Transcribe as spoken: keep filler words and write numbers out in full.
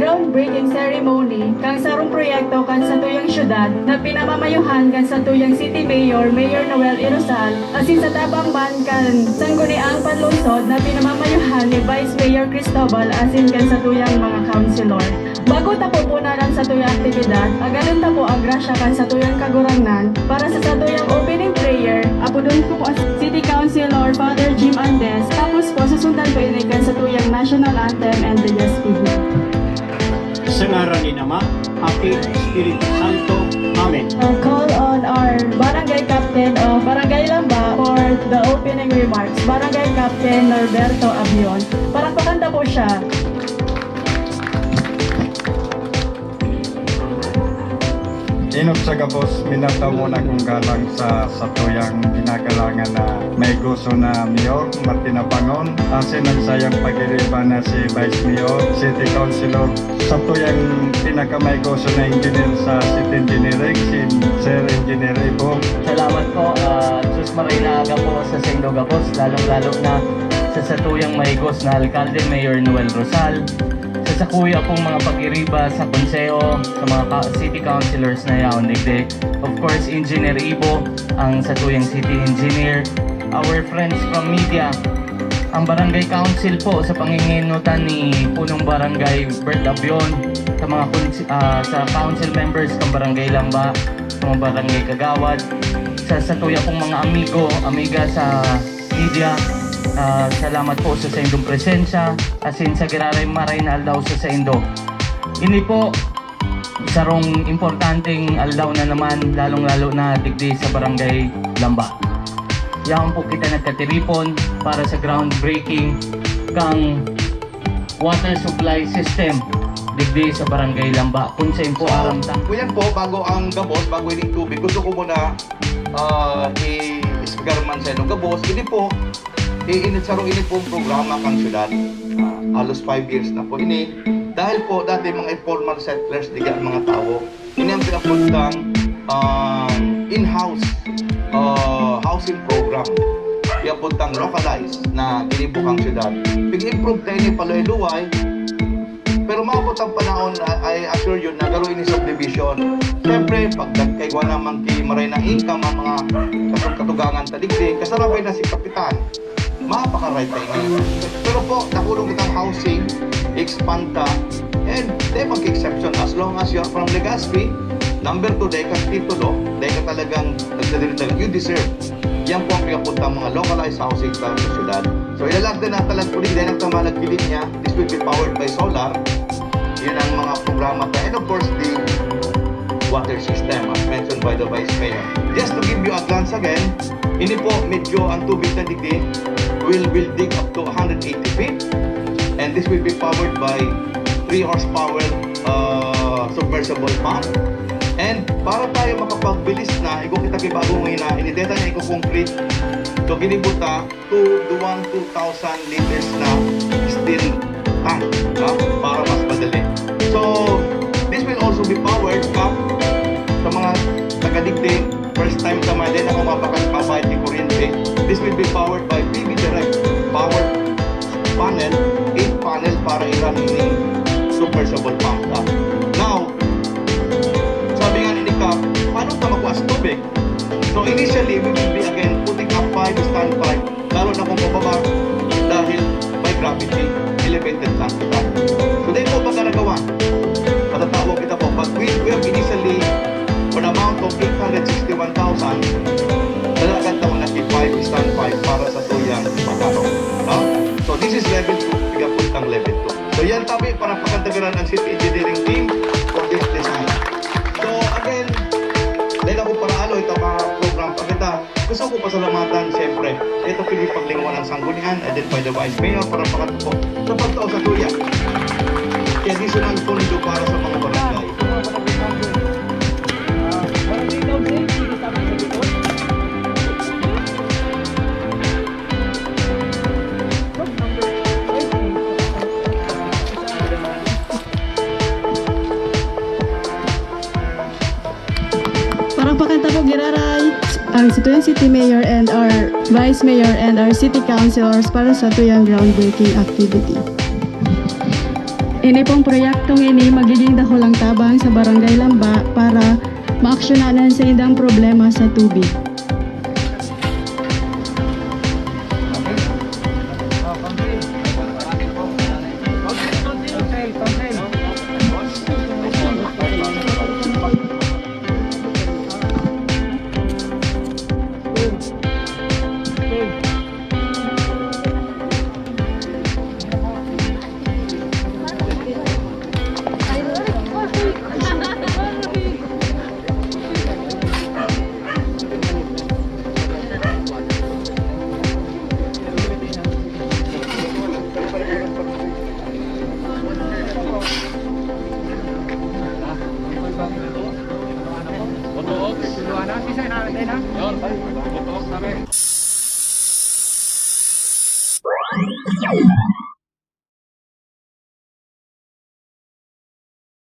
groundbreaking ceremony kan sarong proyekto kan satuyang syudad na pinamamayohan kan satuyang City Mayor, Mayor Noel Irosal, asin sa tabang man kan Sangguniang Panlungsod na pinamamayohan ni Vice Mayor Cristobal asin kan satuyang mga councilor. Bago ta po punaran satuyang aktibidad, agalon ta po ang grasya kan satuyang Kagurangnan para sa satuyang opening prayer. Apodon ko po ang City Councilor Father Jim Andes, tapos po susundan po ini kan satuyang national anthem and the S P B. Sa ngaran ni Ama, Apo, Espiritu Santo. Amen. I'll call on our barangay captain of Barangay Lamba for the opening remarks. Barangay Captain Norberto Abion. Parang pakanta po siya. Inot sa gabos, minataw mo na kong galang sa satuyang ginagalangan na may gusto na mayor, Martin Abangon, asin ang sayang pag-iriba na si Vice Mayor, City Councilor, satuyang pinakamay gusto na engineer sa City Engineering, si Sir Engineer Ibo. Salamat po, uh, Sus Maray na aga po sa saindo gabos, lalong-lalo na sa satuyang maigos na alkalde, Mayor Noel Rosal, sa sakuya pong mga pag-iriba sa konseho, sa mga ka- city councilors na yaon digdi. Of course, Engineer Ibo, ang satuyang city engineer, our friends from media, ang barangay council po sa panginginutan ni Punong Barangay Bert Abion, sa mga kun- ah, sa council members ng Barangay Lamba, sa mga barangay kagawad, sa satuya pong mga amigo, amiga sa media, ah, salamat po sa saindong presensya, asin sa giraray maray na aldaw sa saindo. Ini po, sarong importanteng aldaw na naman, lalong-lalo na digdi sa Barangay Lamba. Yaon po kita nagkatiripon para sa groundbreaking kang water supply system digdi sa Barangay Lamba. Kung sa po aram ta. Ngunyan po, bago ang gabos, bago ining tubig, gusto ko muna ah, i-experimento sa inong gabos. Ini po, i- ini, sarong ini pong programa kang syudad. Ah, halos five years na po ini. Dahil po, dati mga informal settlers, digdi ang mga tawo. Ini ang piapuntang ah, in-house ah, housing program. Piapuntang localized na ginibo kang syudad. Pig-improve tayo ni paluway-luway. Pero maabot ang panahon, I, I assure you, na garo ini subdivision. Siyempre, pag nagkaigwa naman ki maray na income ang mga katug- katugangan ta digdi, kasarabay na si Kapitan, mapaka-right na ini. Pero po, nakulong kitang housing, expand ta, and di mag-exception. As long as you are from Legazpi, number two, dahil ka titulo, dahil ka talagang nagsadiri talaga, you deserve. Yan po ang pinapunta mga localized housing sa syudad. So, ilalagda na talaga po din, dahil nagtamalag pilit niya, this will be powered by solar. Yun ang mga programa ta. And of course, the water system, as mentioned by the Vice Mayor. Just to give you a glance again, ini po, medyo ang tubig na digdi will, will dig up to one hundred eighty feet. And this will be powered by three horsepower uh, submersible pump. And para tayo makapagbilis na, iko kita kibagong hina, inideta na iko concrete. So, ginibuta, two, duwang two thousand liters na steel tank, no? Para mas madali. So, this will also be powered up sa mga taga-digdi. First time sa mga din ako mapakapapahit ni kuryente. This will be powered by P V Direct power panel, eight panel para i-run ini submersible pump. No? Now, sabi nga ni Kap, paano ka makuha sa tubig? So initially, we will be again putting up five standpipe, lalo na kung pababa, dahil by gravity, elevated lang kita. So, dahil po pagkaragawan, matatawag kita po. But we, we have initially, for an amount of eight hundred sixty-one thousand, talagang taon na five standpipe para sa tuyang Macarao. No? So, this is level two. Pigapunta ang level two. So, yan tabi para pakatagaran ang city engineering team for this design. So, again, dahil ako para aloy, ito mga program pa kita. Gusto ko pasalamatan, siyempre, ito pinipaglingawan ng sanggunian, and then by the Vice Mayor, para pakatupo sa pagtao sa tuya. Kaya di siya ng pondo para sa mga barangay. Parang pakanta po giraray ang Situyan City Mayor and our Vice Mayor and our City Councilors para sa tuyang groundbreaking activity. Ini pong proyektong ini magiging dakulang tabang sa Barangay Lamba para maaksyonan an saindang problema sa tubig.